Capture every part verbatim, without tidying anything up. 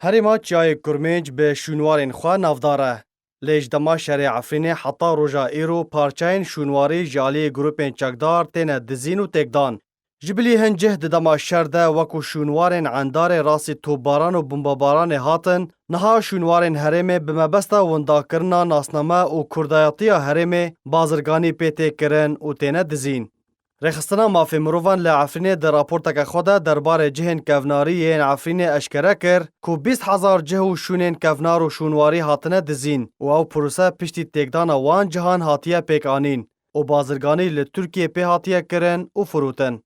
Herêma Çiyayê Kurmênc bi şûnwarên xwe navdar e. Lê ji dema şerê Efrînê heta roja îro parçeyên şûnwarî ji aliyê grûpên çekdar têne dizîn û têkdan. Ji bilî hin cih di dema şer de wekû şûnwarên endarê rastî topbaran û bombebaranê hatin, niha şûnwarên herêmê bi mebesta windakirina nasname û kurdayetiya herêmê bazirganî pê tê kirin û têne dizîn. Rêxistina Mafê Mirovan li Efrînê di raporteke xwe de derbarê cihên kevnarî yên Efrînê eşkere kir ku bîst hezar cih û şûnên kevnar û şûnwarî hatine dizîn û ew prose piştî têkdana wan cihan hatiye pêkanîn û bazirganî li Tirkiyê pê hatiye kirin û firotin.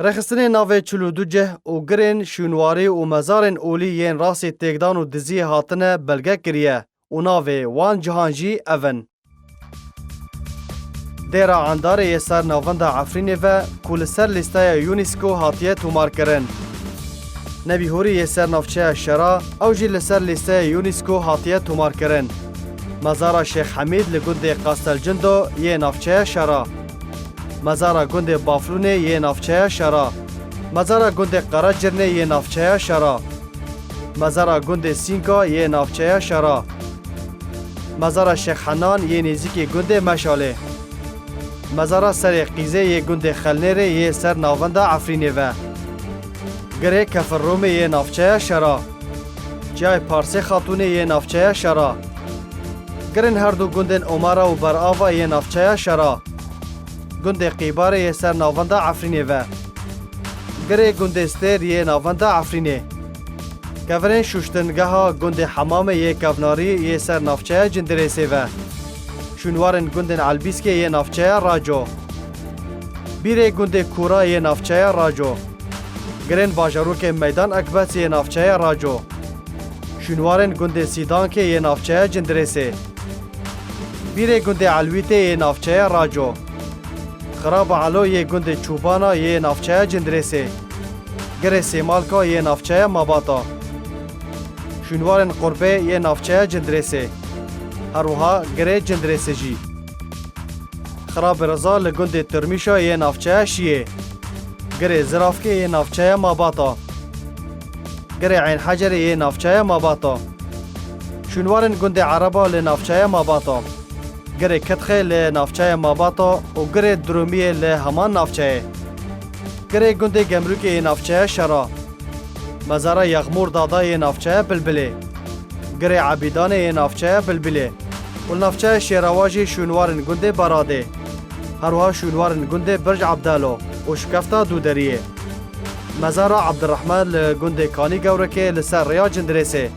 Rêxistinê navê çil û du cih û girên şûnwarî û mezarên olî yên rastî têkdan û diziyê hatine belge kiriye û navê wan cihan jî ev in. Dêra Endarê yê ser navenda Efrînê ve ku li ser lîsteya UNESCO hatiye tomarkirin. Nebîhorî yê ser navçeya Şera, ew jî li ser lîsteya UNESCO hatiye tomarkirin. Mezara Şêx Hemîd li gundê Qastelcindo yê navçeya Şera. Mezara gundê Baflûnê yê navçeya Şera. Mezara gundê Qeracirnê yê navçeya Şera. Mezara gundê Sînka yê navçeya Şera. Mezara Şêx Henan yê nêzîkê gundê Meşalê. Mezara Serê Qîzê yê gundê Xelnêrê yê ser navenda Efrînê ve. Girê Kefir Romê yê navçeya Şera. Çiyayê Parsê Xatûnê yê navçeya Şera. Girên her du gundên Omara û Berava yê navçeya Şera. Gundê Qîbarê yê ser navenda Efrînê ve. Girê gundê Stêr yê navenda Efrînê. Kevirên şuştingeha gundê Hemamê yê kevnarî yê ser navçeya Cindirêsê ve. Şûnwarên gundên Elbîskê yê navçeya Raco. Bîrê gundê Kûra yê navçeya Raco. Girên bajarokê Meydan Ekbets yê navçeya Raco. Şûnwarên gundê Sîdankê yê navçeya Cindirêsê. Bîrê gundê Elwîtê yê navçeya Raco. Xiraba Elo yê gundê Çûbana yê navçeya Cindirêsê. Girê Sêmalka yê navçeya Mabata. Şûnwarên Qurbê yê navçeya Cindirêsê. Her wiha Girê Cindirêsê jî. Xirabê Riza li gundê Tirmîşa yê navçeya Şiyê. Girê Ziravkê yê navçeya Mabata. Girê Eyn Hecerê yê navçeya Mabata. Şûnwarên gundê Ereba li navçeya Mabata. Girê Kitxê li navçeya Mabata û Girê Dirûmiyê li heman navçeyê. Girê gundê Gemrûkê yê navçeya Şera. Mezara Yexmûr Dada yê navçeya Bilbilê. Girê Ebîdanê yê navçeya Bilbilê. Û li navçeya Şêrawa jî şûnwarên gundê Beradê. Her wiha şûnwarên gundê Birc Ebdelo û Şikefta Dûderiyê. Mezara Ebdirehman li gundê Kanî Gewrekê li ser rêya Cindirêsê.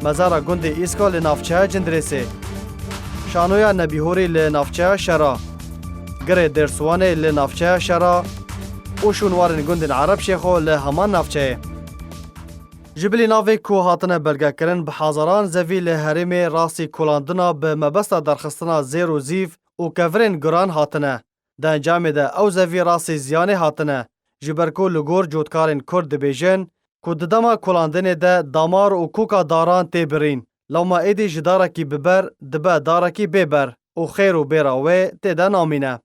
Mezara gundê Îska li navçeya Cindirêsê. Şanoya Nebîhorî li navçeya Şera. Girê Dêrsiwanê li navçeya Şera û şûnwarên gundên Ereb Şêxo li heman navçeyê. Ji bilî navê ku hatine belgekirin, bi hezaran zevî li herêmê rastî kolandina bi mebesta derxistina zêr û zîv û kevirên guran hatine. Di encamê de ew zevî rastî ziyanê hatine, ji ber ku li gor cotkarên Kurd dibêjin ku di dema kolandinê de damar û koka daran tê birîn, lewma êdî ji darekî bi ber dibe darekî bê ber û xêr û bêra wê tê de namîne.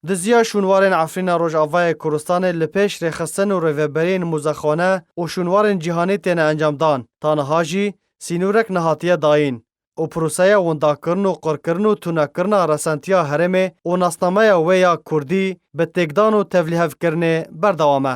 Diziya şûnwarên Efrîna Rojavayê Kurdistanê li pêş rêxistin û rêveberiyên muzexane û şûnwarên cîhanî têne encamdan, ta niha jî sînorek nehatiye dayîn û proseya windakirin û qirkirin û tunekirina resentiya herêmê û nasnameya wê ya kurdî bi têkdan û tevlîhevkirinê berdewam e.